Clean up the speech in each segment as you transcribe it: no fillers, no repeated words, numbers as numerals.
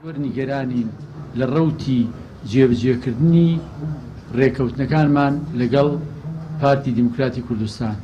زۆر نیگەرانین لە ڕەوتی جێبجێکردنی ڕێکەوتنەکانمان لەگەڵ پارتی دیموکراتی کوردستان.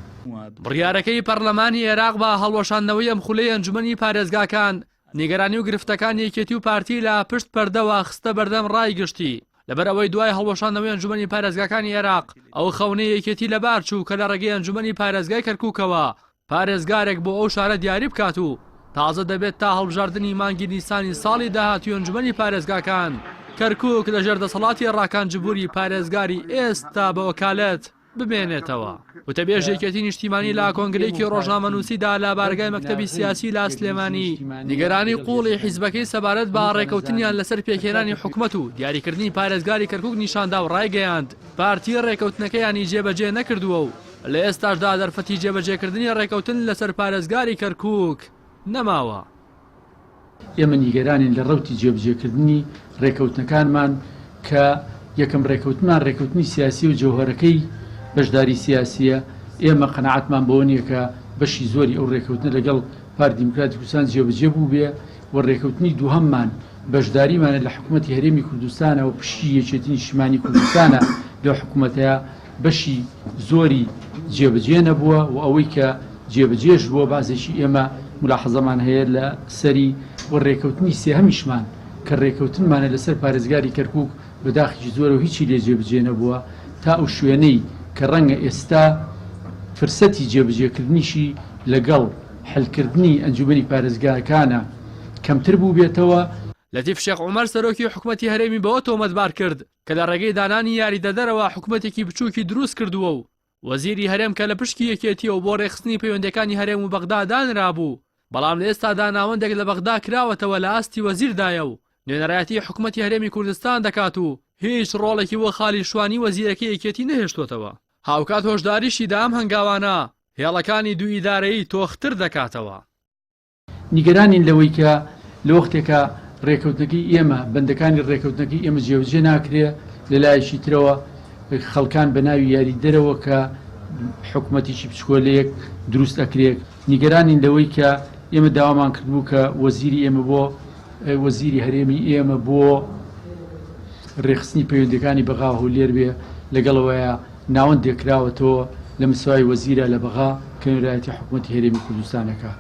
بڕیارەکەی پەرلەمانی عێراق بە هەڵوەشاندنەوەی ئەم خولەی ئەنجومەنی پارێزگاکان، نیگەرانی و گرفتەکانی یەکێتی و پارتی لە پشت پەردەوە خستە بەردەم ڕای گشتی، لەبەر ئەوەی دوای هەڵوەشاندنەوەی ئەنجومەنی پارێزگاکانی عێراق، ئەو خەونەی یەکێتی لەبار چوو کە لە ڕێگەی ئەنجومەنی پارێزگای کەرکوکەوە پارێزگارێک بۆ ئەو شارە دیاری بکات و تازە دەبێت تا هەڵبژاردنی مانگی نیسانی ساڵی داهاتووی ئەنجومەنی پارێزگاکان، کەرکوک لەژێر دەسەڵاتی ڕاکان جبوری پارێزگاری ئێستا بە وەکالەت بمێنێتەوە. وتەبێژی یەکێتی نیشتیمانی لە کۆنگرەیەکی ڕۆژنامەنووسیدا لە بارەگای مەکتەبی سیاسی لە سلێمانی، نیگەرانی قووڵی حیزبەکەی سەبارەت بە ڕێکەوتنیان لەسەر پێکهێنانی حکومەت و دیاریکردنی پارێزگاری کەرکوک نیشاندا و ڕایگەیاند، پارتی ڕێکەوتنەکەیانی جێبەجێ نەکردووە و لە ئێستاشدا دەرفەتی جێبەجێکردنی ڕێکەوتن لەسەر پارێزگاری کەرکوک نەماوە. ئێمە نیگەرانین لە ڕەوتی جێبجێکردنی ڕێکەوتنەکانمان کە یەکەم ڕێکەوتنمان ڕێکەوتنی سیاسی و جەوهەرەکەی بەشداری سیاسیە، ئێمە قەناعەتمان بەوە نیە کە بەشی زۆری ئەو ڕێکەوتنە لەگەڵ پارتی دیموکراتی کوردستان جێبەجێ بووبێ و ڕێکەوتنی دووهەممان بەشداریمانە لە حکومەتی هەرێمی کوردستانە و پشکی یەکێتی نیشتیمانی کوردستانە لەو حکومەتەیا بەشی زۆری جێبەجێ نەبووە و ئەوەی کە جێبەجێش بووە بەعزێکی ئێمە مولاحەزەمان هەیە لە سەری و ڕێکەوتنی سێهەمیشمان کە ڕێکەوتنمانە لەسەر پارێزگاری کەرکوک بە داخێکی زۆرەوە هیچی لێ جێبجێ نەبووە تا ئەو شوێنەی کە ڕەنگە ئێستا فرسەتی جێبجێکردنیشی لەگەڵ حلکردنی ئەنجومەنی پارێزگاکانە کەمتر بووبێتەوە. لەتیف شێخ عومەر سەرۆکی حکومەتی هەرێمی بەوە تۆمەتبار کرد کە لە ڕێگەی دانانی یاریدەدەرەوە حکومەتێکی بچووکی دروست کردووە و وەزیری هەرێم کە لە پشکی یەکێتییەوە بۆ ڕێکخستنی پەیوەندییەکانی هەرێم و بەغدا دانرابوو، بەڵام لە ئێستادا ناوەندێک لە بەغدا کراوەتەوە لە ئاستی وەزیردایە و نوێنەرایەتی حکومەتی هەرێمی کوردستان دەکات و هیچ ڕۆڵێکی بۆ خالی شوانی وەزیرەکەی یەکێتی نەهێشتۆتەوە. هاوکات هۆشداریشی دا ئەم هەنگاوانە هێڵەکانی دوو ئیدارەیی تۆختر دەکاتەوە. نیگەرانین لەوەی کە لە وەختێکا رێکەوتنەکەی ئێمە، بەندەکانی رێکەوتنەکەی ئێمە جێبەجێ ناکرێ، لە لایەکی ترەوە خەڵکان بە ناوی یاریدەرەوە کە حکومەتێکی بچکۆلەیەک دروست ئەکرێ. نیگەرانین لەوەی کە ئێمە داوامان کردبوو کە وەزیری ئێمە بۆ وەزیری هەرێمی ئێمە بۆ رێکخستنی پەیوەندیەکانی بەغا هەولێر بێ، لەگەڵ ئەوەیا ناوەندێک کراوەتەوە لە مستەوای وەزیرە لە بەغا کە نوێنەرایەتی حکومەتی هەرێمی کوردستان ئەکا.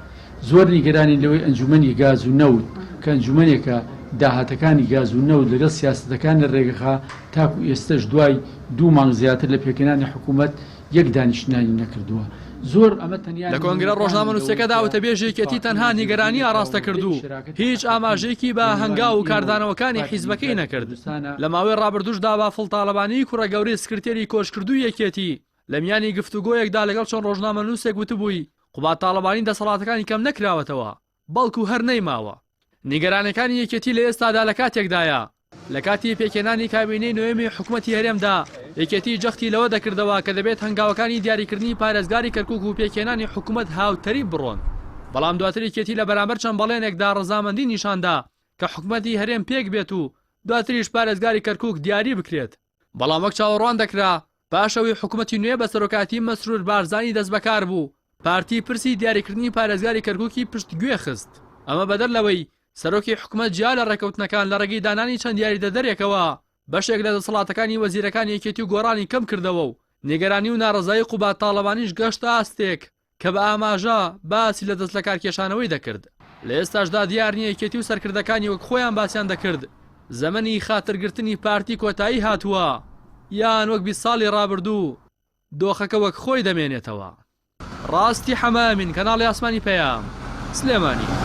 زۆر نیگەرانین لەوەی ئەنجومەنی گاز و نەوت کە ئەنجومەنێکە داهاتەکانی گاز و نەوت لەگەڵ سیاسەتەکانی رێگەخا تاکو ئێستەش دوای دوو مانگ زیاتر لە پێکهێنانی حکومەت یەک دانیشتنانی نەکردووە زۆر ئەمە تەنیا لە کۆنگرە نمونەکانن لەوەی ڕۆژنامەنووسیەکەدا کە وتەبێژی یەکێتی ئیتفاقی تەنها و نیگەرانی جێبەجێ ئاڕاستە نەکراوە کرد لە و شەراکەتی هیچ حەقیقی ئاماژەیەکی بە لە نێوانی هەنگاو و ئێمە و کاردانەوەکانی پارتی حیزبەکەی دیموکراتی نەکرد. کوردستانە. لە ماوەی ڕابردووشدا بافڵ تاڵەبانی کوڕە گەورەی سکرتێری کۆچکردووی یەکێتی لە میانی گفتوگۆیەکدا لەگەڵ چەند ڕۆژنامەنووسێک وتبووی قوباد تاڵەبانی دەسەڵاتەکانی کەم نەکراوەتەوە، بەڵکو هەر نەیماوە. نیگەرانیەکانی یەکێتی لە ئێستادا لە کاتێکدایە، لە کاتی پێکهێنانی کابینەی نۆیەمی حکومەتی هەرێمدا، یەکێتی جەختی لەوە دەکردەوە کە دەبێت هەنگاوەکانی دیاریکردنی پارێزگاری کەرکوک و پێکهێنانی حکومەت هاوتەریب بڕۆن، بەڵام دواتر یەکێتی لە بەرامبەر چەند بەڵێنێکدا ڕەزامەندی نیشاندا کە حکومەتی هەرێم پێکبێت و دواتریش پارێزگاری کەرکوک دیاری بکرێت. بەڵام وەک چاوەڕوان دەکرا، پاش ئەوەی حکومەتی نوێ بە سەرۆکایەتی مەسرور بارزانی دەستبەکار بوو، پارتی پرسی دیاریکردنی پارێزگاری کەرکوکی پشتگوێ خست. ئەمە بەدەر لەوەی سەرۆکی حکومەت جیا لە ڕێککەوتنەکان لە ڕێگەی دانانی چەند یاریدەدەرێکەوە بەشێک لە دەسەڵاتەکانی وەزیرەکانی یەکێتی و گۆڕانی کەم کردەوە و نیگەرانی و ناڕەزایی قوباد تاڵەبانیش گەشتە ئاستێک کە بە ئاماژە باسی لە دەستلەکارکێشانەوەی دەکرد. لە ئێستاشدا دیار نییە یەکێتی و سەرکردەکانی وەک خۆیان باسیان دەکرد زەمەنی خاترگرتنی پارتی کۆتایی هاتووە یان وەک 20 ساڵی ڕابردوو دۆخەکە وەک خۆی دەمێنێتەوە. ڕاستی حەمە ئەمین، کەناڵی ئاسمانی پەیام، سلێمانی.